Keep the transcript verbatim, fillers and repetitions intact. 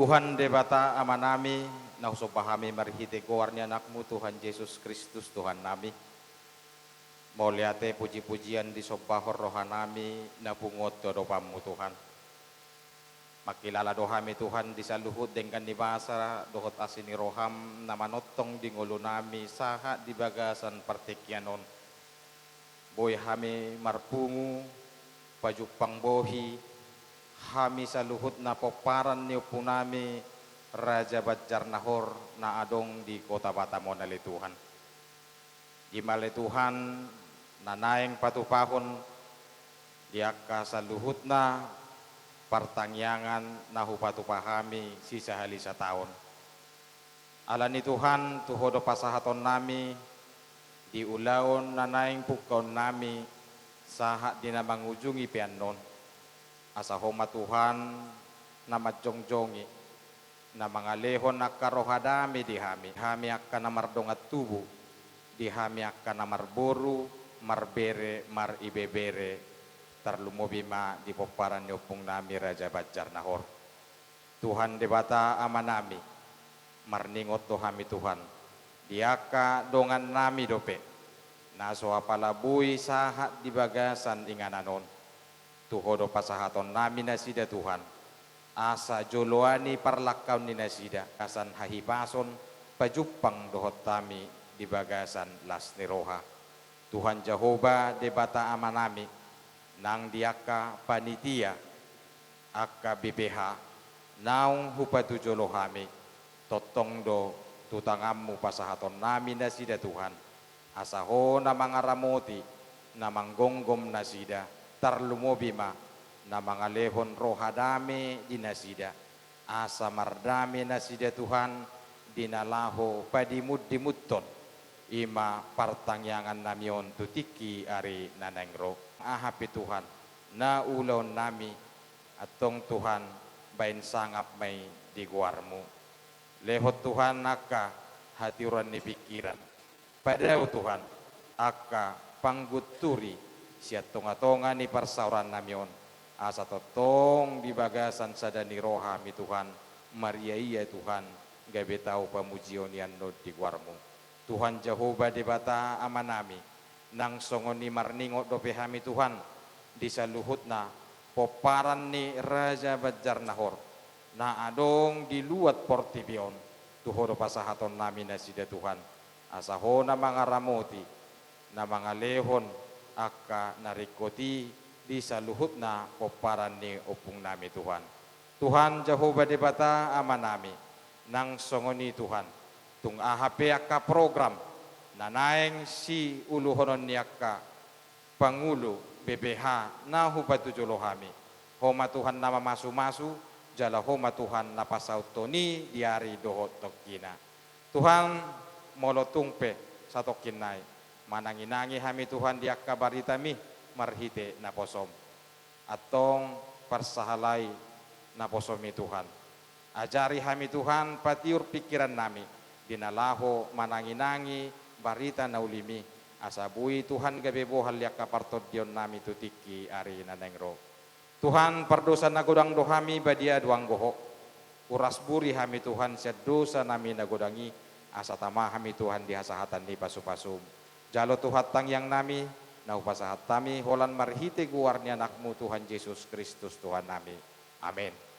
Tuhan Debata Amanami, na husomba hami marhite goar ni Anakmu Tuhan Jesus Kristus Tuhannami. Mauliate puji-pujian disombahon rohanami na punguan tu adopanMu Tuhan. Mangkilala do hami Tuhan di saluhut denggan ni basa dohot asi ni rohaM na manongtong di ngolunami sahat di bagasan partingkian on. Boi hami marpungu, pajumpang bohi, hami saluhutna pomparan ni ompungnami Raja Banjar Nahor na adong di Kota Batam on ale Tuhan. Ima ale Tuhan, na naeng patupahon di angka saluhutna partangiangan na hupatupa hami sisahali sataon. Alani Tuhan, tu Ho do pasahatonnami di ulaon na naeng pungkaonnami sahat di na mangujungi pe annon. Asa Ho ma Tuhan na manjongjongi, na mangalehon angka roha dame di hami, hami angka na mardongan tubu, di hami angka na marboru, marbere, maribebere, tarlumobi ma di pomparan ni ompungnami Raja Banjar Nahor. Tuhan Debata Amanami, marningot do hami Tuhan, di angka dongannami dope, na so apala boi sahat di bagasan inganan on. Tu Ho do pasahatonnami nasida Tuhan, asa joloani parlangkaon ni nasida, gasan hahipason pajumpang dohot hami di bagasan las ni roha. Tuhan Jahowa Debata Amanami, nang di angka panitia, angka B P H, naung hupatujolo hami, tongtong do tu tanganMu pasahatonnami nasida Tuhan, asa Ho na mangaramoti, na manggomgom nasida, tarlumobi ma, na mangalehon roha dame di nasida, asa mardame nasida Tuhan, di na laho padimundimunhon, ima partangiangannami on tu tingki ari na naeng ro. Aha pe Tuhan, na ulaonnami, antong Tuhan, baen sangap ma i di goarMu. Lehon Tuhan angka hatiuron ni pingkiran. Padao Tuhan, angka panggunturi sian tongatonga ni parsaorannami on, asa tongtong di bagasan sada ni roha hami Tuhan, mariaia Tuhan, gabe tau pamujion i annon di goarMu. Tuhan Jahowa Debata Amanami, nang songon i marningot dope hami Tuhan, di saluhutna pomparan ni Raja Banjar Nahor, na adong di luat portibi on, tu Ho do pasahatonnami nasida Tuhan, asa Ho na mangaramoti, na mangalehon angka na ringkot i di saluhutna pomparan ni ompungnami Tuhan. Tuhan Jahowa Debata Amanami, nang songon i Tuhan, tung aha pe angka program, na naeng siuluhonon ni angka pangulu B P H na hupatujolo hami. Ho ma Tuhan na mamasumasu, jala Ho ma Tuhan na pasauthon i di ari dohot tongkina. Tuhan, molo tung pe satongkin nai, mananginangi hami Tuhan di angka baritami, marhite naposoM. Antong parsahalai naposoMi Tuhan. Ajari hami Tuhan, patiur pingkirannami, di na laho mananginangi barita na ulimi, asa boi Tuhan gabe bohal di angka partondionnami tu tingki ari na naeng ro. Tuhan, pardosa na godang do hami, badia do anggo Ho. Uras buri hami Tuhan, sian dosanami na godang i, asa tama hami Tuhan di hasahatan ni pasupasuM. Jalo Tuhan tangiangnami, na hupasahat hami, holan marhite goar ni AnakMu Tuhan Jesus Kristus Tuhannami. Amen.